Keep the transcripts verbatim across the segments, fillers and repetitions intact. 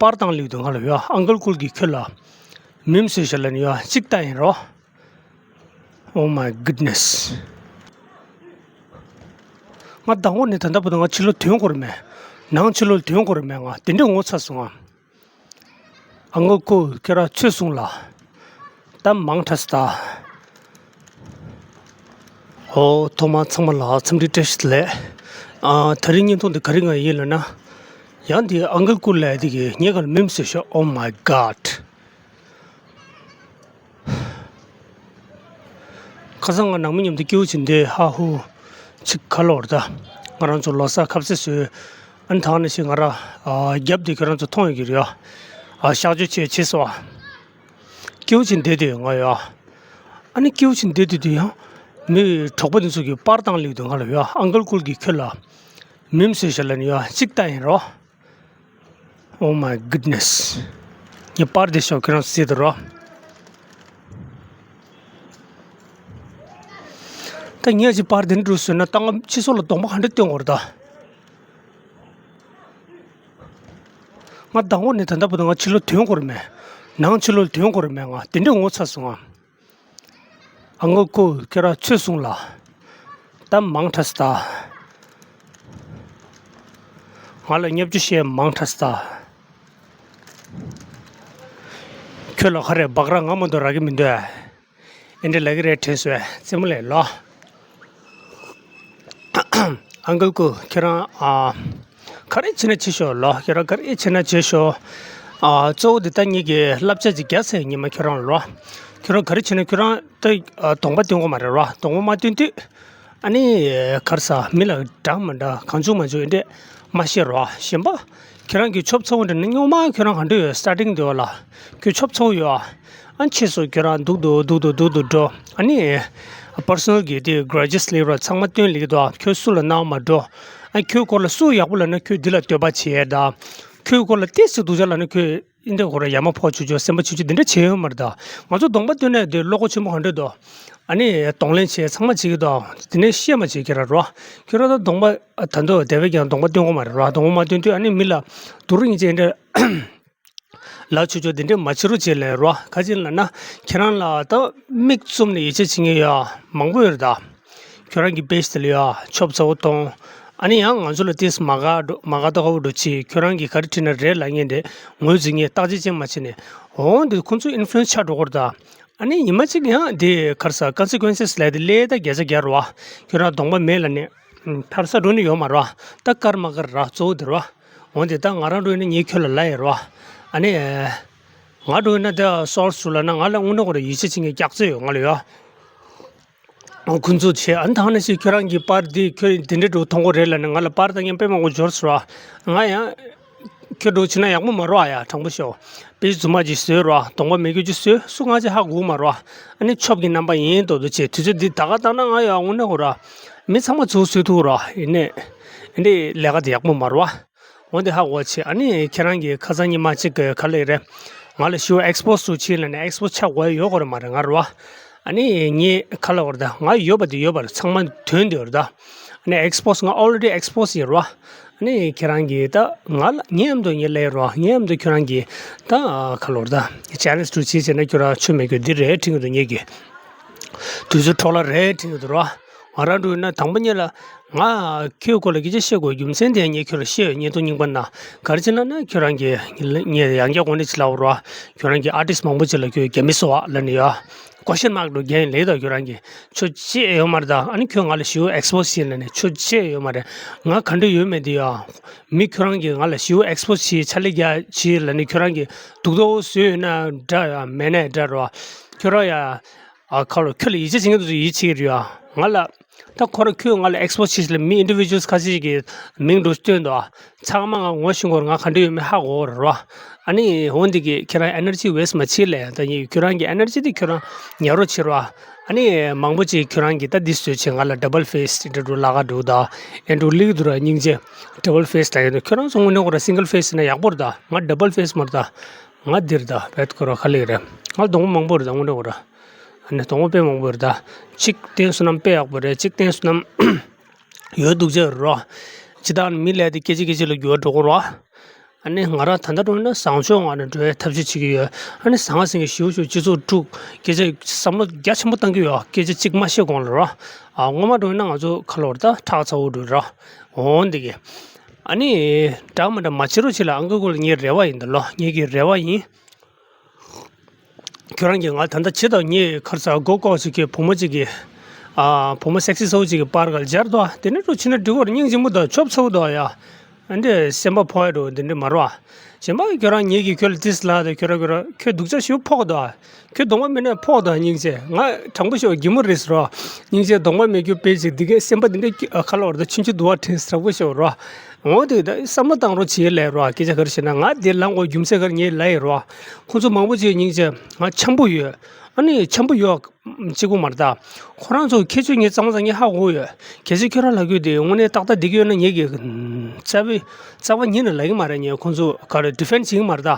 པར་བཏང་ལེགས་འདུག་ང་ལ་ཡ། ཨང་ཀལ་ཀུལ་གྱིས་ཁྱོད་ལ་མིམ་བཟོས་ཤག་ལབ་ནས་ཡ། གཅིག་ལྟ་ཡིན་རོ། Oh my goodness. ང་ཟླ་ངོ་ནས་ད་ལྟ་བར་དུ་ང་ཕྱི་ལོགས་ཐོན་དགོས་རེད་མེད། ནང་ཕྱི་ལོགས་ཐོན་དགོས་རེད་མེད། ང་དེ་འདྲས་ངོ་ཚ་སོང་ང་། ཨང་ཀལ་ཀུལ་ཁྱོད་རང་ཚོས་གསུངས་ལ། ད་མང་དྲགས་ད། ཨོ། ཐོག་མར་ཚང་མ་ལ་འཚམས་འདྲི་བཀྲ་ཤིས་བདེ་ལེགས། ཨ། དེ་རིང་བརྙན་ཐུང་འདི་ག་རེ་ང་ཡིན་ལབ་ན། ཡང་འདི་ཨང་ཀལ་ཀུལ་ལབ་དེ་གིས་ངའི་སྒང་ལ་མིམ་བཟོས་ཤག Oh my god. ཁ་སང་ང་ནང་མི་མཉམ་དུ་སྐྱིད་པོ་བྱས་འདི་ཧ་ཧུ། ཅིག་ག་ལབ་དགོས་རེད་ད། ང་རང་ཚོ་ལོ་གསར་ཁ་ཟས་བཟོས། ཨ་ནི་ད་ནི་ཞིག་ང་རང་། ཨ། རྒྱབ་དེ་ཁྱོད་རང་ཚོ་མཐོང་ཡོད་ཀྱི་རེད་ཡ། ཨ། གཤག་བཅོས་བྱས་བྱས་སོང་ཨ། སྐྱིད་པོ་བྱས་འདི་དེ་ང་ཡ། ཨ་ནི་སྐྱིད་པོ་བྱས་འདི་དེ་དེ་ཡང་། མི་གྲོགས་པོ་དེ་ཚོ་གིས་པར་བཏང་ལེགས་འདུག་ང་ལ་ཡ། ཨང་ཀལ་ཀུལ་གྱིས་ཁྱོད་ལ་མིམ་བཟོས་ཤག་ལབ་ནས་ཡ། གཅིག་ལྟ་ཡིན་རོ། Oh my goodness. ངས་པར་དེ་ཤོག་ཁྱོད་རང་གཟིགས་དང་རོ། ད་ངས་ཅིག་པར་དེ་འདྲ་བཟོས་ན་ད་ང་ཕྱི་སོ་ལ་གདོང་པ་ག་འདྲ་སྟོན་དགོས་རེད་ད། ང་ཟླ་ངོ་ནས་ད་ལྟ་བར་དུ་ང་ཕྱི་ལོགས་ཐོན་དགོས་རེད་མེད། ནང་ཕྱི་ལོགས་ཐོན་དགོས་རེད་མེད། ང་དེ་འདྲས་ངོ་ཚ་སོང་ང་། ཨང་ཀལ་ཀུལ་ཁྱོད་རང་ཚོས་གསུངས་ལ། ད་མང་དྲགས་ད། ང་ལ་བརྙས་བཅོས་བཤད་མང་དྲགས་ད། ཁྱོད་ལ་ག་རེ་སྦག་ར་ང་མ་གཏོགས་རག་གི་མི་འདུག་ཨ། ཨེ་འདྲ་ལབ་ཀྱི་རེད་དྲན་སོང་ཨ། རྩེད་མོ་ལས་ལོ། ཨང་ཀལ་ཀུལ་ཁྱོད་རང་ཨ། ག་རེ་བྱེད་ན་བྱེད་ཤོག་ལོ། ཁྱོད་རང་ག་རེ་བྱེད་ན་བྱེད་ཤོག་ཨ། གཙོ་བོ་འདི་ལྟ་ངེད་ཀྱི་བསླབ་བྱ་ཅིག་རྒྱག་ཟེར་ཉི་མ་ཁྱོད་རང་ལོ། ཁྱོད་རང་ག་རེ་བྱེད་ན་ཁྱོད་རང་ད་གདོང་པ་སྟོན་དགོས་མ་རེད་རོ། གདོང་པ་མ་སྟོན་དུས། ཨ་ནི་ག་རེ་ཟ། མི་ལ་འདྲ་མི་འདྲ་གང་བྱུང་མང་བྱུང་ཨེ་འདྲས་མ་བཤད་རོ། གཞན་པ། ཁྱོད་རང་གི་ཆོབ་ཚ་བོ་འདྲ་ནི་སྔོན་མ་ཁྱོད་རང་ག་འདྲ་ཡོད་སི་ཊར་ཊིང་དེ་བ་ལ། ཁྱོད་ཆོབ་ཚ་བོ་ཡོད་ཨ། ཨ་ཕྱིས་སུ་ཁྱོད་རང་སྡུག་ཏུ་སྡུག་ཏུ་སྡུག་ཏུ་འགྲོ། ཨ་ནི། པར་སོ་ནལ་གྱི་དེ་གྷ་རེ་ཇེས་ལེ་རོ་ཚང་མ་སྟོན་ལེགས་འདུག་ཁྱོད་སུ་ལ་གནང་མ་འགྲོ། ཨ་ཁྱོད་སྐོར་ལ་སུ་ཡག་པོ་ལབ་ན་ཁྱོད་འདི་ལ་འདོད་པ་བྱེད་ད། ཁྱོད་སྐོར་ལ་ཏོག་ཙམ་སྡུག་ཅག་ལབ་ན་ཁྱོད་འདི་འདྲ་ཁོ་ར་ཡ་མ་ཕོག་ཆུ་ཆུ་སེམས་པ་ཆུ་ཆུ་འདི་འདྲ་བྱེད་ཡོད་མ་རེད་ད། ང་ཚོ་གདོང་པ་སྟོན་ནས་དེ་བློ་ཁོག་ཆེན་པོ་ག་འདྲ་འདུག་ཨ་ནི་གདོང་ལེན་བྱེད་ཚང་མ་བྱེད་ཀྱི་འདུག་དེ་ནས་བཤད་མ་བྱེད་ཁྱོད་ར་རོ། ཁྱོད་ར་ད་གདོང་པ་ད་འདོད་དེ་བས་ཀྱང་གདོང་པ་སྟོན་དགོས་མ་རེད་རོ། གདོང་པ་མ་སྟོན་དུས་ཨ་ནི་མི་ལ་སྡུག་རུ་ཡིན་ཅེས་འདྲ། ལ་ཆུ་ཆུ་འདི་འདྲས་མ་བྱེད་རོགས་བྱེད་ལས་རོ། ག་ཅི་ལབ་ན་ཁྱེད་རང་ལ་ད་མིག་བཙུམ་ནས་ཡིད་ཆེས་བྱེད་མཁན་ཡོད་མང་པོ་ཡོད་རེད་ད། ཁྱོད་རང་གི་པེ་ཇི་དེ་ལ་ཡོད་ཆོབ་ཚ་བོ་གཏོང་། ཨ་ནི་ཡང་ང་ཚོ་ལ་ཏིས་མ་དགའ་འགྲོ་མ་དགའ་ད་དགའ་བོ་འགྲོ་ཆེ། ཁྱོད་རང་གིས་ག་རེ་བྲིས་ན་རེད་ལབ་མཁན་དེ་ངོས་འཛིན་མཁན་བརྟག་དཔྱད་ཅན་མ་བྱེད་ནས་འོང་དུས་ཁོང་ཚོ་ཨིན་ཕུ་ལུ་ཨེན་སི་ཆགས་འགྲོ་གི་རེད་ད། ཨ་ནི་ཉི་མ་གཅིག་ཡང་དེ་ག་རེ་ཟ་ཀོན་སི་ཀུན་སི་ལབ་དེ་ལས་ད་བརྒྱ་ཆ་བརྒྱ་རེད་བ། ཁྱོད་རང་གདོང་པ་མེད་ལབ་ནས་ཐར་ས་འགྲོ་ནི་ཡོད་མ་རེད་བ། ད་དཀར་མ་དཀར་ར་གཙོ་བོ་དེ་རེད་བ། འོན་ཏེ་ད་ང་རང་འགྲོ་ཡིན་ན་ངས་ཁྱོད་ལ་ལབ་ཡོད་རེད་བ། ཨ་ནི། ང་འགྲོ་ཡིན་ན་དེ་སོར་སུ་ལ་ན་ང་ལ་དངོས་གནས་ཁོ་ར་ཡིད་ཆེས་བྱེད་མཁན་སྐྱག་རྫུན་ཡོད་ང་ལ་ཡོད། ཁོ་ཚོ་བྱས་ཨ་ནི་ད་ནི་ཞིག་ཁྱོད་རང་གི་པར་འདི་ཁྱོད་འདི་འདྲ་འགྲོ་མཐོང་གོ་རེད་ལབ་ནས་ང་ལ་པར་ད་ངས་དཔེ་མང་པོ་འབྱོར་སོང་ར། ང་ཡང་། ཁྱོད་འགྲོ་ཕྱིན་ན་ཡག་པོ་མ་རེད་ཨ་ཡ་དྲང་པོ་ཤོད། དཔེ་རྫུན་མ་ཅིག་བཟོས་ར་གདོང་པ་མེད་རྒྱུ་ཅིག་བཟོས་སུ་ང་ཅིག་ཧ་གོ་མ་རེད་ཨ། ཨ་ནི་ཆོབ་ཀྱི་རྣམ་པ་ཡིན་མདོག་མདོག་བྱས་དུས་ཚོད་འདི་ད་ག་ད་ན་ང་ཡང་དངོས་གནས་ཁོ་ར། མི་ཚང་མ་ཚུར་བཟོས་ཐུབ་ར་ཡིན་ནས། འདི་ལས་ཀ་འདི་ཡག་པོ་མ་རེད་བ། འོན་ཏེ་ཧ་གོ་བྱས་ཨ་ནི་ཁྱེད་རང་གིས་ཁ་སང་ཉི་མ་གཅིག་གི་ག་ལེ་རེད། ང་ལ་ཞུ་ཨེག་སི་པོ་སི་ཚུར་ཕྱིན་ལ་ནི་ཨེག་སི་པོ་སི་ཆགས་དགོས་ཡོད་གོ་རེད་མ་རེད་ང་རེད་བ། ཨ་ནི་ངས་ག་ལབ་དགོས་རེད་ད་ང་ཡོད་པ་འདི་ཡོད་པ་རེད་ཚང་མ་དོན་འདི་ཡོད་རེད་ད། ཨ་ནི་ཨེག་སི་པོ་སི་ང་ཨོ་རེ་ཌི་ཨེག་སི་པོ་སི་ཡིན་རེད་བ། ཨ་ནི་ཁྱེད་རང་གིས་ད་ང་ལ་ངས་ཨ་མདོ་ངས་ལབ་ཡོད་རེད་བ་ངས་ཨ་མདོ་ཁྱོད་རང་གིས་ད་ག་ལབ་དགོས་རེད་ད་ཅེ་ལེན་ཇི་འདྲ་བྱས་བྱས་ན་ཁྱོད་རང་ཆོ་མེད་རྒྱུ་འདི་རེད་དྲན་གི་འདུག་ངས་ཀྱི། དུས་ཚོད་འཕྲོ་བརླག་རེད་དྲན་གྱི་འདུག་ར། ང་རང་འགྲོ་ཡིན་ན་དང་པོ་ཉིད་ལ་ང་ཁྱོད་སྐོར་ལ་སྐད་ཆ་བཤད་དགོས་རྒྱུ་མཚན་དེ་ངས་ཁྱོད་ལ་བཤད་ཡོད་བརྙན་ཐུང་རྙིང་པ་ན་ག་རེ་བྱས་ན་ན་ཁྱོད་རང་གིས་ངས་ཡང་བསྐྱར་དགོངས་ནས་ཅི་ལབ་ར། ཁྱོད་རང་གིས་ཨར་ཊིསི་མང་པོ་ཅིག་ལ་ཁྱོད་རྒྱ་མི་སོ་བ་ལབ་ནས་ཡོད། ཀོ་ཤན་མཱག་འགྲོ་རྒྱ་ཡིན་ལེ་ད་ཁྱོད་རང་གིས་ཆོ་བྱེད་ཡོད་མ་རེད་ད་ཨ་ནི་ཁྱོད་ང་ལ་ཞུ་ཨེག་སི་པོ་སི་ཡིན་ལབ་ནས་ཆོ་བྱེད་ཡོད་མ་རེད་ང་ག་འདྲ་ཡོད་མེད་དེ་ཡོད། མི་ཁྱོད་རང་གིས་ང་ལ་ཞུ་ཨེག་སི་པོ་སི་བྱེད་ཕྱག་ལས་རྒྱག་བྱེད་ལབ་ནས་ཁྱོད་རང་གིས་སྡུག་ཏོ་བཟོས་ཡོད་ན་འདྲ་ཡ་མེད་ན་འདྲ་ར། ཁྱོད་རང་ཡ། ཨ་ཁ་ལོ་ཁྱོད་ལ་ཡིད་ཆེས་བྱེད་མཁན་དེ་ཚོ་ཡིད་ཆེས་ཀྱི་རེད་ཨ། ང་ལ། ད་ཁོ་ར་ཁྱོད་ང་ལ་ཨེག་སི་པོ་སི་བྱེད་ལ་མི་ཨིན་ཌི་བི་ཇུ་ཨལ་ཁ་ཤས་ཤིག་གི་མིང་འགྲོ་སྟོན་འདུག་ཨ། ཚང་མ་ང་ངོ་ཤེས་མཁན་ང་ག་འདྲ་ཡོད་མེད་ཧ་གོ་རེད་ར། ཨ་ནི་འོན་ཏེ་གི་ཁྱེད་རང་ཨེ་ནར་ཇི་ཝེ་སི་མ་བྱེད་ལས་ད་ཡིན་ཁྱོད་རང་གི་ཨེ་ནར་ཇི་དེ་ཁྱོད་རང་ཉར་རོགས་བྱེད་ར། ཨ་ནི་མང་པོ་ཅིག་ཁྱོད་རང་གི་ད་འདི་བཟོས་བྱས་ང་ལ་ཌབ་བལ་ཕེ་སི་དེ་འདྲ་འགྲོ་ལ་ག་འགྲོ་ད། ཨེ་འགྲོ་ལིག་འདུག་ར་སྙིང་རྗེ། ཌབ་བལ་ཕེ་སི་ད་ཡིན་ནོ་ཁྱོད་རང་ཚོ་དངོས་གནས་ཁོ་ར་སིང་གལ་ཕེ་སི་ན་ཡག་པོ་རེད་ད་ང་ཌབ་བལ་ཕེ་སི་མ་རེད་ད། ང་འདིར་ད་བེད་ཁོ་ར་ཁ་ལིག་རེད། ང་ལ་གདོང་པོ་མང་པོ་རེད་ད་དངོས་གནས་ཁོ་ར། ཨ་ནི་གདོང་པོ་དཔེ་མང་པོ་རེད་ད། གཅིག་བསྟན་བསོད་ནམས་དཔེ་ཡག་པོ་རེད་གཅིག་བསྟན་བསོད་ནམས་ཡོད་སྡུག་ཅག་རོ། ཇི་ལྟར་མི་ལས་དེ་སྐད་ཅིག་སྐད་ཅིག་ལ་འགྱུར་བ་འགྲོ་གི་རོ། ཨ་ནི་ང་རང་ད་ལྟ་འགྲོ་ན་བཟང་ཕྱོགས་ངང་ནས་འགྲོ་བའི་ཐབས་ཤེས་བྱེད་ཀྱི་ཡོད། ཨ་ནི་ཟང་ཟིང་གི་ཞིའུ་ཞིའུ་སྤྱི་ཚོགས་དཀྲུག་སྐད་ཆ་བསམ་བློ་རྒྱ་ཆེན་པོ་བཏང་གི་ཡོད། སྐད་ཆ་གཅིག་མ་བཤད་གོང་ལ་རོ། ཨ་སྔོན་མ་འགྲོ་ན་ང་ཚོ་ཁ་ལོ་བར་ད་ཁྲག་ཚ་བོ་འགྲོ་རོ། འོང་འདི་གི། ཨ་ནི་འདྲ་མི་འདྲ་མ་བྱེད་རོགས་བྱེད་ལ། ཨང་ཀི་ཀུ་ལ་ངའི་རེ་བ་ཡིན་ད་ལོ། ངེད་ཀྱི་རེ་བ་ཡིན། ཁྱོད་རང་གིས་ང་ད་ལྟ་བྱེད་དང་ངས་ཁར་ཚ་མགོ་ལྐོག་ཅིག་གི་བུ་མོ་ཅིག་གི། ཨ་བུ་མོ་སེག་སི་ཚ་བོ་ཅིག་གི་པར་ག་ལ་སྦྱར་དོ། དེ་ནས་འགྲོ་ཕྱིན་ན་འགྲིག་གོ་རེད། སྙིང་རྗེ་མོ་དང་ཆོབ་ཚ་བོ་དང་ཡ། ཨ་འདྲས་སེམས་པ་ཕོག་ཡ་འགྲོ་འདི་འདྲས་མ་རོ། གཞན་པ་ཁྱོད་རང་ངེད་ཀྱིས་ཁྱོད་ལ་ཏིས་ལ་དང་ཁྱོད་རང་ཁྱོད་རང་ཁྱོད་སྡུག་ཅག་ཞིག་ཕོག་དོ། ཁྱོད་གདོང་པ་མེད་ན་ཕོག་དོ། སྙིང་རྗེ་ང་དྲང་པོ་ཤོད་གི་མོ་རེད་ཟེར་རོ། སྙིང་རྗེ་གདོང་པ་མེད་རྒྱུ་དཔེ་ཅིག་འདི་གའི་སེམས་པ་འདི་འདྲས་ཁ་ལོ་བར་དུ་ཆུན་ཆུན་དུ་བ་དྲན་དྲང་པོ་ཤོད་རོ། འོ་དེ་ད་བསམ་བློ་བཏང་རོགས་བྱེད་ལས་རོ། སྐད་ཆ་ག་རེ་བཤད་ན་ང་དེ་ལངས་དགོས་རྒྱུ་མཚན་ག་རེ་ངས་ལབ་ཡི་རོ། ཁོང་ཚོ་མང་པོ་ཅིག་སྙིང་རྗེ་ང་འཆམ་པོ་ཡོད། ཨ་ནི་འཆམ་པོ་ཡོད་གཅིག་པུ་མ་རེད་ད། ཁོ་རང་ཚོ་ཁྱད་ཆོས་ངས་གཙང་མ་གཙང་ངས་ཧ་གོ་ཡོད། གལ་སྲིད་ཁྱོད་རང་ལབ་རྒྱུ་དེ་དངོས་གནས་ཏག་ཏག་བསྡད་ཀྱི་ཡོད་ན་ངས་ཀྱི་རྩ་བའི་རྩ་བ་ཉིད་ནས་ལབ་ཀྱི་མ་རེད། ངས་ཁོང་ཚོ་ག་རེ་ཌི་ཕེན་ཌི་བྱེད་ཀྱི་མ་རེད་ད།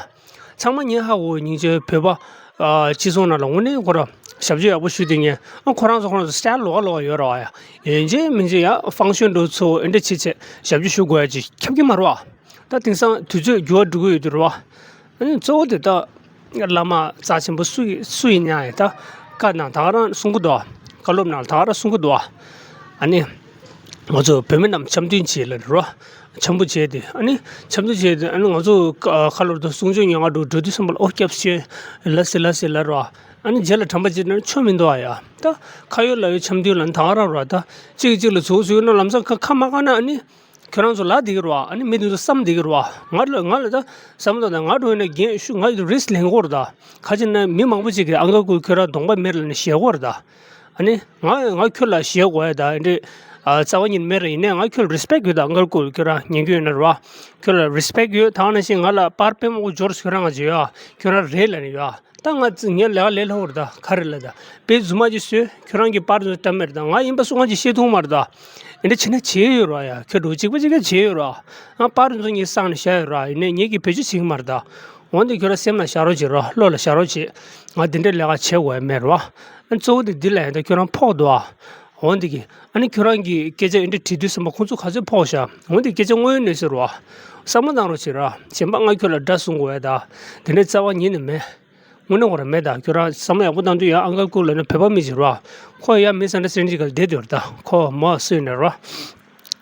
ཚང་མ་ངས་ཧ་གོ་སྙིང་རྗེ་བོད་པ་ཨ་སྤྱི་ཚོགས་ནང་ལ་དངོས་གནས་ཁོ་རང་ཞབས་ཕྱི་ཡག་པོ་ཞུ་དེ་ངས་ཨ་ཁོ་རང་ཚོ་ཁོ་རང་ཚོ་སི་ཊལ་ལོགས་ཀ་ལོགས་ཀ་ཡོད་རེད་བ་ཡ། ཡིན་གཅིག་མིན་གཅིག་ཡ་ཕང་ཤོན་འགྲོ་ཚོ་ཨེ་འདྲ་བྱེད་བྱེད་ཞབས་ཕྱི་ཞུ་དགོས་ཡ་ཅིག་ཁྱབ་ཀྱི་མ་རེད་བ། ད་དེང་སང་དུས་ཚོད་འགྱུར་བ་འགྲོ་གི་ཡོད་དུས་རེད་བ། ཨ་ནི་གཙོ་བོ་དེ་ད་བླ་མ་རྩ་ཆེན་པོ་སུ་ཡི་སུ་ཡིན་ཡང་ད་བཀའ་གནང་ད་ག་རང་གསུང་གི་འདུག་བཀའ་སློབ་གནང་ད་ག་རང་གསུང་གི་འདུག་ཨ་ནི་ང་ཚོ་བོད་མི་རྣམས་འཆམ་མཐུན་བྱེད་ལ་རོ། འཆམ་པོ་བྱས་ཏེ་ཨ་ནི་འཆམ་མཐུན་བྱས་ཏེ་ཨ་ནི་ང་ཚོ་ཁ་ལོར་དུ་གསུང་ཆོས་ཉན་ག་འགྲོ་འགྲོ་དུས་ཙམ་པ་ལ་ཨོ་སྐྱབས་ཞེས་ལ་སི་ལ་སི་ལ་རོ། ཨ་ནི་རྗེས་ལ་དྲན་པ་བརྗེད་ན་ཆོ་མི་འདུག་ཨ་ཡ། ད་ཁ་ཡོད་ལག་ཡོད་འཆམ་མཐུན་ལ་ད་ག་རང་རོ། ད་གཅིག་གིས་གཅིག་ལ་ཟུག་ཟུག་ཡོད་ན་ལམ་སང་ཁ་ཁ་མ་བཀག་ན་ཨ་ནི། ཁྱོད་རང་ཚོ་ལབ་བསྡད་ཀྱི་རེད་བ། ཨ་ནི་མི་དེ་ཚོ་བསམ་བསྡད་ཀྱི་རེད་བ། ང་ལ་ང་ལ་ད་བསམ་བློ་ད་ང་འགྲོ་ཡིན་ན་རྒན་ཤུ་ང་ཡི་རིས་ལེན་དགོས་རེད་ད། ག་ཅི་ན་མི་མང་པོ་ཅིག་གིས་ཨང་ཀལ་ཀུལ་ཁྱོད་རང་གདོང་པ་མེད་ལབ་ནས་ཞེད་དགོས་རེད་ད། ཨ་ནི་ང་ང་ཁྱོད་ལ་ཞེད་དགོས་ཡ་ད་འདི་འདྲས་ཨ་རྩ་བ་ཉིད་མེད་རེད། ཡིན་ནའི་ང་ཁྱོད་ལ་རི་སི་པེག་ཡོད་ད། ཨང་ཀལ་ཀུལ་ཁྱོད་རང་ཉན་རྒྱུ་ཡོད་ན་རེད་བ། ཁྱོད་ལ་རི་སི་པེག་ཡོད། ད་ག་ནང་བཞིན་ང་ལ་པར་དཔེ་མང་པོ་འབྱོར་ཁྱོད་རང་ང་བརྗོད་ཡ་ཁྱོད་རང་རེད་ལབ་ནས་ཡོད། ད་ང་ཙི་ངའི་ལས་ཀ་ལས་སླ་བོ་རེད་ད། ག་རེ་ལབ་ད། དཔེ་རྫུན་མ་ཅིག་བཟོས་ཁྱོད་རང་གི་པར་ཚོ་བཀྲམ་མེད་རེད་ད། ང་ཡིན་པ་སུ་ང་ཅིག་ཤེས་ཐུབ་མ་རེད་ད། ཨེ་འདྲ་བྱས་ན་བྱེད་ཡོད་ར་ཡ། ཁྱོད་འགྲོ་གཅིག་པ་གཅིག་ག་བྱེད་ཡོད་ར། ང་པར་ཚོ་ངའི་སང་ནས་བཞག་ཡོད་ར། ཡིན་ནའི་ངེད་ཀྱིས་བེད་སྤྱོད་བྱེད་ཀྱི་མ་རེད་ད། འོན་ཏེ་ཁྱོད་རང་སེམས་ལ་བཞག་རོགས་བྱེད་ར། བློ་ལ་བཞག་རོགས་བྱེད། ང་འདི་འདྲའི་ལས་ཀ་བྱེད་དགོས་ཡ་མེད་ར། ཨ་གཙོ་བོ་དེ་འདི་ལ་ཡ་ད་ཁྱོད་རང་ཕོག་འདུག་ཨ། འོན་ཏེ་གི་ཨ་ནི་ཁྱོད་རང་གིས་སྐད་ཆ་ཨེ་འདྲ་དྲིས་དུས་ཙམ་པ་ཁོང་ཚོ་ག་ཚོད་ཕོག་ཤག་འོན་ཏེ་སྐད་ཆ་དངོས་ཡོད་གནས་ཚུལ་ར། བསམ་བློ་བཏང་རོགས་བྱེད་ར། གཞན་པ་ང་ཁྱོད་ལ་དགྲ་གསུང་དགོས་ཡ་ད། དེ་འདྲའི་རྩ་བ་ཉིད་ནས་མེད། དངོས་གནས་ཁོ་རང་མེད་ད། ཁྱོད་རང་བསམ་བློ་ཡག་པོ་བཏང་དུས་ཡང་ཨང་ཀལ་ཀུལ་ལབ་ན་བོད་པ་མི་ཞིག་རེད་བ། ཁོ་ཡང་མི་སེ་འདྲ་སེ་འདྲ་ཅིག་ག་ལ་བསྡད་དུས་རེད་ད། ཁོ་མོ་སུ་ཡིན་ནའི་རེད་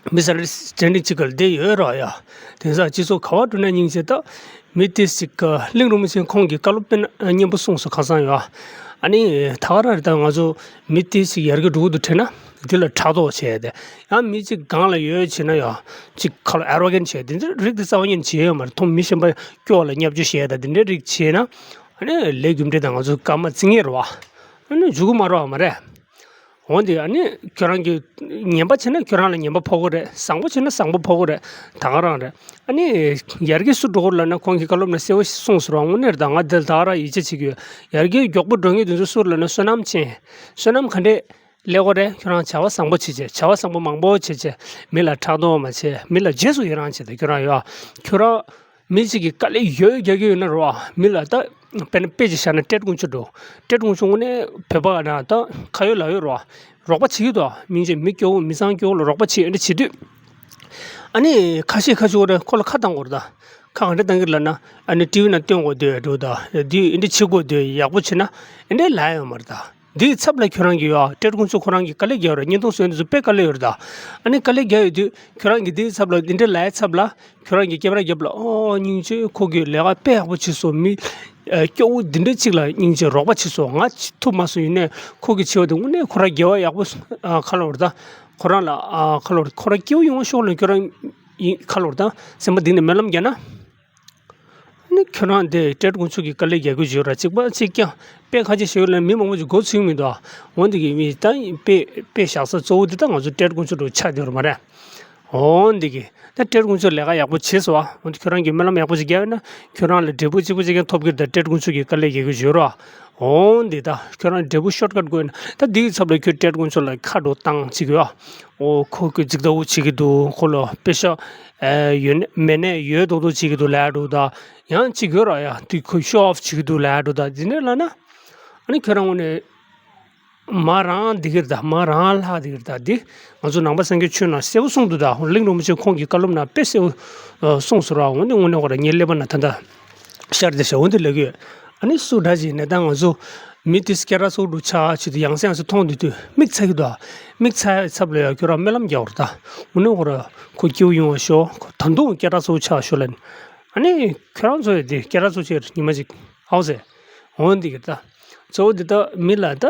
བ། མི་སེ་འདྲ་སེ་འདྲ་ཅིག་ག་ལ་བསྡད་ཡོད་རེད་བ་ཡ། དེང་སང་སྤྱི་ཚོགས་ག་བ་འགྲོ་ན་སྙིང་རྗེ་ད། མི་དེ་ཞིག་ག་གླིང་རིན་པོ་ཆེ་ཁོང་གི་བཀའ་སློབ་དཔེ་སྙན་པོ་གསུངས་སོང་ཁ་སང་ཡ། ཨ་ནི་ད་ག་རང་རེད་ད། ང་ཚོ་མི་དེ་ཞིག་ཡར་རྒྱས་འགྲོ་གི་འདུག་དྲན་ན་འདི་ལ་ཕྲག་དོག་བྱས་ཏེ། ཡང་མི་གཅིག་སྒང་ལ་ཡོད་བྱས་ན་ཡ། གཅིག་ཁ་ལ་ཨེ་རོ་གན་བྱས་དེ་འདྲ་རིགས་དེ་རྩ་བ་ཉིད་ནས་བྱེད་ཡོད་མ་རེད། མཐོང་མི་གཞན་པ། སྐྱོ་ལ་བརྙས་བཅོས་བྱས་དང་དེ་འདྲའི་རིགས་བྱས་ན། ཨ་ནི་ལས་རྒྱུ་འབྲས་དང་ང་ཚོ་སྐར་མ་རྩི་ངེས་རེད་བ། ཨ་ནི་འཇུག་གི་མ་རེད་བ་མ་རེད། འོན་ཏེ་ཨ་ནི་ཁྱོད་རང་གིས་ངན་པ་བྱས་ན་ཁྱོད་རང་ལ་ངན་པ་ཕོག་གི་རེད། བཟང་པོ་བྱས་ན་བཟང་པོ་ཕོག་གི་རེད། ད་ག་རང་རེད། ཨ་ནི་ཡར་རྒྱས་སུ་འགྲོ་དགོས་ལབ་ན་ཁོང་གིས་བཀའ་སློབ་ནང་གསལ་པོ་གསུངས་སོང་ར། དངོས་གནས་རེད་ད། ང་འདི་ལ་ད་ག་རང་ཡིད་ཆེས་བྱེད་ཀྱི་ཡོད། ཡར་རྒྱས་མགྱོགས་པོ་འགྲོ་མཁན་དེ་ཚོ་སུ་རེད་ལབ་ན་བསོད་ནམས་ཅན། བསོད་ནམས་ག་འདྲས། ཀླད་ཀོར་རེད། ཁྱོད་རང་བྱ་བ་བཟང་པོ་བྱེད་བྱས། བྱ་བ་བཟང་པོ་མང་པོ་བྱེད་བྱས། མི་ལ་ཕྲག་དོག་མ་བྱེད། མི་ལ་རྗེས་སུ་ཡི་རང་བྱེད་དེ་ཁྱོད་རང་ཡོད། ཁྱོད་རང་མི་གཅིག་གིས་དཀའ་ལས་ཡོད་རྒྱག་གི་ཡོད་ན་རོ། མི་ལ་ད་དཔེར་ན་དཔེ་ཅིག་བཞག་ན་ཏྲེད་དཀོན་མཆོག་འགྲོ། ཏྲེད་དཀོན་མཆོག་དངོས་གནས་བོད་པ་ན་ད་ཁ་ཡོད་ལག་ཡོད་རོ། རོགས་པ་བྱེད་ཀྱི་འདུག་མི་གཅིག་མི་སྐྱོ་བོ་མི་ཚང་སྐྱོ་བོ་ལ་རོགས་པ་བྱེད་ཨེ་འདྲ་བྱེད་དུས། ཨ་ནི་ཁ་ཤས་ཁ་ཤས་རེད། ཁོ་ལ་ཁ་བཏང་དགོས་རེད་ད། ཁ་ག་འདྲ་བཏང་གི་ལབ་ན། ཨ་ནི་ཊི་ཝི་ནང་སྟོན་དགོས་འདུག་འགྲོ་ད། འདི་ཨེ་འདྲ་བྱེད་དགོས་འདུག་ཡག་པོ་བྱེད་ན་ཨེ་འདྲ་ལབ་ཡོད་མ་རེད་ད། འདིའི་ཚབ་ལ་ཁྱོད་རང་གིས་ཡོད། ཏྲེད་དཀོན་མཆོག་ཁོ་རང་གིས་དཀའ་ལས་རྒྱག་ཡོད་རེད། བརྙན་ཐུང་བཟོས་འདི་ཚོ་དཔེ་དཀའ་ལས་ཡོད་རེད་ད། ཨ་ནི་དཀའ་ལས་རྒྱག་ཡོད་དུས་ཁྱོད་རང་གིས་འདིའི་ཚབ་ལ་འདི་འདྲ་ལབ་ཡའི་ཚབ་ལ་ཁྱོད་རང་གིས་ཀེ་མ་ར་རྒྱབ་ལ་ཨོ་སྙིང་རྗེ། ཁོ་གིས་ལས་ཀ་དཔེ་ཡག་པོ་བྱས་སོང་། མི་ཨ་སྐྱོ་བོ་འདི་འདྲ་གཅིག་ལ་སྙིང་རྗེ་རོགས་པ་བྱས་སོང་། ང་བྱེད་ཐུབ་མ་སོང་། ཡིན་ནའི་ཁོ་གིས་བྱས་པ་དེ་དངོས་གནས་ཁོ་རང་དགེ་བ་ཡག་པོ་ཨ་ཁ་ལོ་རེད་ད། ཁོ་རང་ལ་ཨ་ཁ་ལོ་རེད། ཁོ་རང་སྐྱིད་པོ་ཡོང་ཤོག་ལ་ཁྱོད་རང་ཡིན་ཁ་ལོ་རེད་ད། སེམས་པ་གཏིང་ནས་སྨོན་ལམ་རྒྱག་ན། ནི་ཁྱོད་རང་དེ་ཏྲེད་དཀོན་མཆོག་གི་དཀའ་ལས་རྒྱག་གི་ཡོད་ར། གཅིག་པ་གཅིག་རྐྱང་དཔེ་ཁ་ཤས་ཤིག་ཡོད་ལ་མི་མང་པོ་ཞིག་མགོ་ཚོས་མི་འདུག་འོན་ཏེ་གི་མི་ད་དཔེ་དཔེ་བཞག་ས་གཙོ་བོ་འདི་ད་ང་ཚོ་ཏྲེད་དཀོན་མཆོག་འགྲོ་ཆགས་བསྡད་ཡོད་མ་རེད། འོན་ཏེ་གི་ད་ཏྲེད་དཀོན་མཆོག་ལས་ཀ་ཡག་པོ་བྱས་སོང་བ། འོན་ཏེ་ཁྱོད་རང་གི་སྨོན་ལམ་ཡག་པོ་ཞིག་རྒྱག་ཡོད་ན་ཁྱོད་རང་ལ་འབྲས་བུ་གཅིག་པ་གཅིག་རྐྱང་ཐོབ་ཀྱི་རེད། ད་ཏྲེད་དཀོན་མཆོག་གི་དཀའ་ལས་རྒྱག་གི་ཡོད་ར། འོན་ཏེ་ད་ཁྱོད་རང་འབྲས་བུ་ཤོར་ཀཊ་དགོས་ན་ད་འདིའི་ཚབ་ལ་ཁྱོད་ཏྲེད་དཀོན་མཆོག་ལ་ཁ་འགྲོ་བཏང་གཅིག་ཡོད། ཨོ་ཁོ་ཁོས་རྫིག་ལྟ་བུ་བྱེད་ཀྱི་འདུག་ཁོ་ལ་དཔེ་ཤ་ཨེ་ཡོད་ནས་མེད་ནས་ཡོད་མདོག་མདོག་བྱེད་ཀྱི་འདུག་ལབ་འདུག་ད་ཡང་གཅིག་ཡོད་ར་ཡ། དེ་ཁོས་ཤོ་ཨོཕ་བྱེད་ཀྱི་འདུག་ལབ་འདུག་ད་འདི་འདྲ་ལབ་ན་ཨ་ནི་ཁྱོད་རང་ངོ་ནས་ མ་རང་འདི་གིར་ད་མ་རང་ལྷག་འདི་གིར་ད་འདི་ང་ཚོ་ནང་པ་སངས་རྒྱས་ཆོས་ནང་གསལ་པོ་གསུངས་འདུག་ད་གླིང་རིན་པོ་ཆེ་ཁོང་གི་བཀའ་སློབ་ནང་དཔེ་གསལ་པོ་གསུངས་སོང་ར། འོ་ནི་དངོས་གནས་ཁོ་ར་ངའི་ཀླད་པ་ན་ད་ད་ཤར་དེ་ཤར་འོ་འདི་ལབ་གི་ཡོད། ཨ་ནི་སུ་འདྲ་ཞིག་ནས་ད་ང་ཚོ་མི་དེ་སྐད་གྲགས་ཚོགས་འདུ་ཆགས་ཆེད་དུ་ཡང་སེ་ཡང་སེ་མཐོང་དུས་དུས་མིག་ཚ་གི་འདུག་མིག་ཚ་ཚབ་ལ་ཡ་ཁྱོད་རང་སྨོན་ལམ་རྒྱག་རོགས་ད། འོ་ནི་ཁོ་ར་ཁོ་སྐྱིད་པོ་ཡོང་བ་ཤོག་ཁོ་ད་དུང་སྐད་གྲགས་ཚོགས་ཆགས་ཤོག་ལབ་ནི། ཨ་ནི་ཁྱོད་རང་ཚོ་ཡི་དེ་སྐད་གྲགས་ཚོགས་ཆེད་ཉི་མ་ཅིག་ཨའོ་ཟེར། འོ་འདི་གི་ད། གཙོ་བོ་འདི་ད་མི་ལ་ད་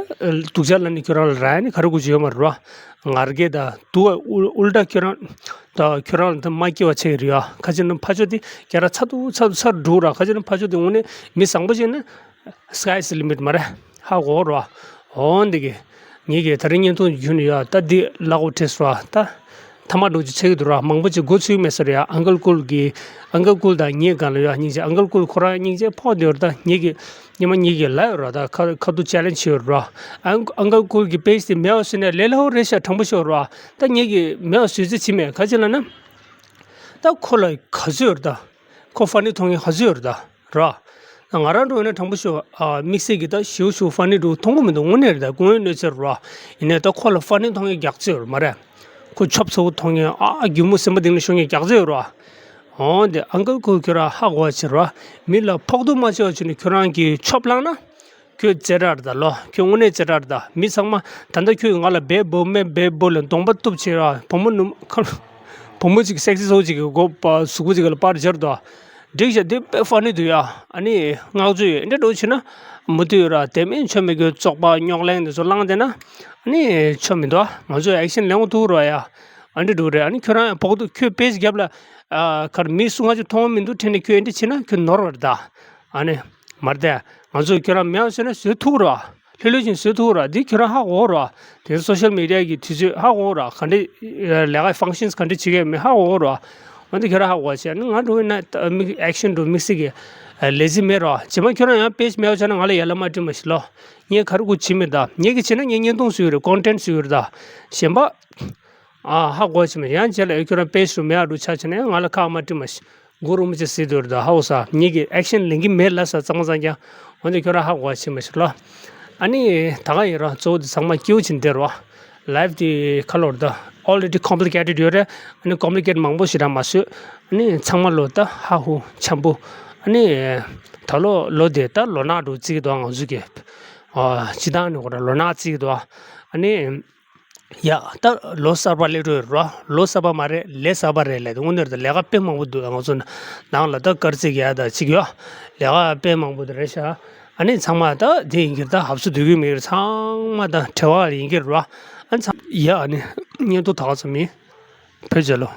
སྡུག་ཅག་ལ་ནི་ཁྱོད་རང་ལ་རག་ནི་ག་རེ་དགོས་ཀྱི་ཡོད་མ་རེད་བ། ངར་གེ་ད་དུ་བ་ཨུལ་ཨུལ་ཏྲ་ཁྱོད་རང་ད་ཁྱོད་རང་ལ་ད་མ་སྐྱེ་བ་ཆེ་གི་རེད་ཡ། ཁ་ཅིག་ན་ཕ་ཆོ་དེ་སྐད་གྲགས་ཚ་ཐུག་ཚ་ཐུག་ཚ་འགྲོ་ར། ཁ་ཅིག་ན་ཕ་ཆོ་དེ་དངོས་གནས་མི་བཟང་པོ་ཞིག་ན་sky is limit མ་རེད། ཧ་གོ་ར། འོ་འདི་གི་ངེད་ཀྱི་ད་རིང་བརྙན་ཐུང་བརྒྱུད་ནས་ཡ་ད་འདི་བརླག་འོ་ཁྲེས་ར་ད། ཐ་མ་འགྲོ་ཅི་ཆེ་གི་འདུག་ར། མང་པོ་ཅིག་མགོ་ཚོས་མེད་ས་རེད་ཡ། ཨང་ཀལ་ཀུལ་གི་ཨང་ཀལ་ཀུལ་དང་ངའི་སྒང་ལ་ཡ་སྙིང་རྗེ། ཨང་ཀལ་ཀུལ་ཁོ་རང་སྙིང་རྗེ་ཕོག་བསྡད་ཡོད་རེད། ད་ངེད་ཀྱི་ཉི་མ་ངེད་ཀྱི་ལ་ཡོད་ར། ད་ཁ་ཁ་ཐུག་ཅེ་ལེན་བྱེད་ཡོད་ར། ཨང་ཨང་ཀལ་ཀུལ་གི་པེ་ཇི་དེ་མེད་པ་བཟོས་ན་ལས་སླ་པོ་རེད་ཤག་དྲང་པོ་ཤོད་ར། ད་ངེད་ཀྱི་མེད་པ་བཟོས་རྩིས་བྱེད་མེད་ག་ཅི་ལ་ན། ད་ཁོ་ལ་ག་ཚོད་ཡོད་རེད་ད། ཁོ་ཕ་ནི་མཐོང་མཁན་ག་ཚོད་ཡོད་རེད་ད། ར། ང་རང་འགྲོ་ཡིན་ན་དྲང་པོ་ཤོད་ཨ། དམིགས་བསལ་གྱི་ད་ཞེའུ་ཞེའུ་ཕ་ནི་འགྲོ་མཐོང་གི་མི་འདུག་དངོས་གནས་རེད་ད། དངོས་གནས་གནོད་འཚེ་ར། ཡིན་ནའི་ད་ཁོ་ལ་ཕ་ནི་མཐོང་མཁན་རྒྱག་རྩིས་ཡོད་རེད་མ་རེད། ཁོ་ཆོབ་ཚ་པོ་མཐོང་མཁན་ཨ་རྒྱུ་མོ་སེམས་པ་གཏིང་ལ་ཤོར་མཁན་རྒྱག་རྩིས་ཡོད་ར། འོ་འདི་ཨང་ཀལ་ཁོ་ཁྱོད་རང་ཧ་གོ་བ་བྱེད་ར། མི་ལ་ཕོག་ཐུག་མ་བྱེད་པ་བྱས་ནས་ཁྱོད་རང་གིས་ཆོབ་བླངས་ན། ཁྱོད་རྩེ་གྲ་རེད་ད་ལོ། ཁྱོད་དངོས་གནས་རྩེ་གྲ་རེད་ད། མི་ཚང་མ་ད་ལྟ་ཁྱོད་ང་ལ་བེ་བོ་མེ་བེ་བོ་ལ་གདོང་པ་གཏུབ་བྱེད་ར། བུ་མོ་ནུ་ཁ་བུ་མོ་ཅིག་སེག་སི་སོ་ཅིག་གི་མགོ་པ་གཟུགས་པོ་ཅིག་ལ་པར་སྦྱར་དོ། འགྲིག་ཤག་འདི་དཔེ་ཕ་ནི་འདུག་ཡ། ཨ་ནི་བསྔགས་བརྗོད་ཡོད་འདྲ་འགྲོ་བྱེད་ན་མུ་མཐུད་ཡོད་ར། དེ་མིན་ཆོ་མེད་གི་བཙོག་པ་རྙོག་གླེང་འདི་ཚོ་བླངས་བསྡད་ན་ཨ་ནི་ཆོ་མི་འདུག་ང་ཚོས་ཨེག་ཤན་ལེན་དགོས་ཐུག་རོགས་ཡ། ཨ་འདྲ་འགྲོ་རེད། ཨ་ནི་ཁྱོད་རང་ཕོག་ཐུག་ཁྱོད་པེ་ཇི་རྒྱབ་ལ་ཨ་གར་མི་སུ་ང་ཚོ་མཐོང་མི་འདུག་དྲན་ནས་ཁྱོད་འདི་བྱེད་ན་ཁྱོད་ནོར་བ་རེད་ད། ཨ་ནི་མ་རེད་དེ། ང་ཚོས་ཁྱོད་རང་མེད་པ་བཟོས་ན་བཟོས་ཐུག་རོགས། ལྷོད་ལྷོད་བཞིན་བཟོས་ཐུག་རོགས། འདི་ཁྱོད་རང་ཧ་གོ་རོགས། དེ་སོ་ཤལ་མི་ཌི་ཡ་གི་དུས་ཚོད་ཧ་གོ་རོགས། ག་འདྲ་ལས་ཀ་ཕང་ཤན་ག་འདྲ་བྱེད་ཀྱི་ཡོད་མེད་ཧ་གོ་རོགས། འོན་ཏེ་ཁྱོད་རང་ཧ་གོ་བྱས་ནི་ང་འགྲོ་ཡིན་ན་མི་ཨེག་ཤན་འགྲོ་དམིགས་བསལ་གྱི་ལེ་ཛི་མེད་རོགས། བྱེ་མ་ཁྱོད་རང་ཡང་པེ་ཇི་མེད་པ་བྱས་ན་ང་ལ་ཡ་ལ་མ་དྲི་མ་ཤི་ལོ། ངས་ག་རེ་དགོས་བྱེད་མེད་ད། ངས་གི་བྱས་ན་ངས་བརྙན་ཐུང་བཟོས་ཡོད་རེད། ཀོན་ཊེན་ཊི་བཟོས་ཡོད་རེད་ད། གཞན་པ། ཨ་ཧ་གོ་ཕྱིན་མ་ཡང་རྗེས་ལ་ཁྱོད་རང་པེ་ཇི་རུ་མེད་ཨ་རུ་ཆ་ཕྱིན་ན་ཡང་ང་ལ་ཁག་མ་དཀྲི་མ་ཤི། མགོ་རུ་མི་ཆེ་སྲིད་དུ་ར་ད་ཧ་གོ་ས་ངེད་ཀྱི་ཨེག་ཤན་ལེན་གྱི་མེད་ལ་ས་གཙང་མ་གཙང་རྐྱང་། འོན་ཏེ་ཁྱོད་རང་ཧ་གོ་ཕྱིན་མ་ཤི་ལོ། ཨ་ནི་ད་ག་ཡིན་ར་གཙོ་བོ་དེ་ཚང་མ་སྐྱིད་པོ་ཕྱིན་བསྡད་རོ། ལའིབ་དེ་ཁ་ལོར་ད་already complicated ཡོད་རེད། ཨ་ནི་ཀོམ་པི་ལི་ཀེཊ་མང་པོ་ཞིག་རང་མ་བཟོས། ཨ་ནི་ཚང་མ་ལོ་ད་ཧ་ཧུ་འཆམ་པོ། ཨ་ནི་ད་ལོ་ལོ་དེ་ད་ལོ་ནག་འགྲོ་རྩིས་ཀྱི་འདུག་ང་ཚོ་གི་ཨ་སྤྱི་བཏང་ནས་ཁོ་ར་ལོ་ནག་རྩིས་ཀྱི་འདུག་ཨ་ནི། ཡ། ད་ལོ་གསར་པ་སླེབས་འགྲོ་ཡོད་རོ། ལོ་གསར་པ་མ་རེད། ལས་གསར་པ་རེད་ལས། དངོས་གནས་ད་ལས་ཀ་དཔེ་མང་པོ་འདུག་ང་ཚོ་ནང་ལ་ད་དཀར་རྩིས་ཡ་ད་ཅིག་ཡོད། ལས་ཀ་དཔེ་མང་པོ་ད་རེད་ཤག་ཨ་ནི་ཚང་མ་ད་དེ་ཡིན་གྱི་ད་ཧབ་སུ་སྡོད་ཀྱི་མེད་གི། ཚང་མ་ད་བྲེལ་བ་ཡིན་གྱི་རོ། ཨ་ནི་ཚང་ཡ་ཨ་ནི་བརྙན་ཐུང་ད་ག་ཙམ་ཡིན། བོད་རྒྱལ་ལོ།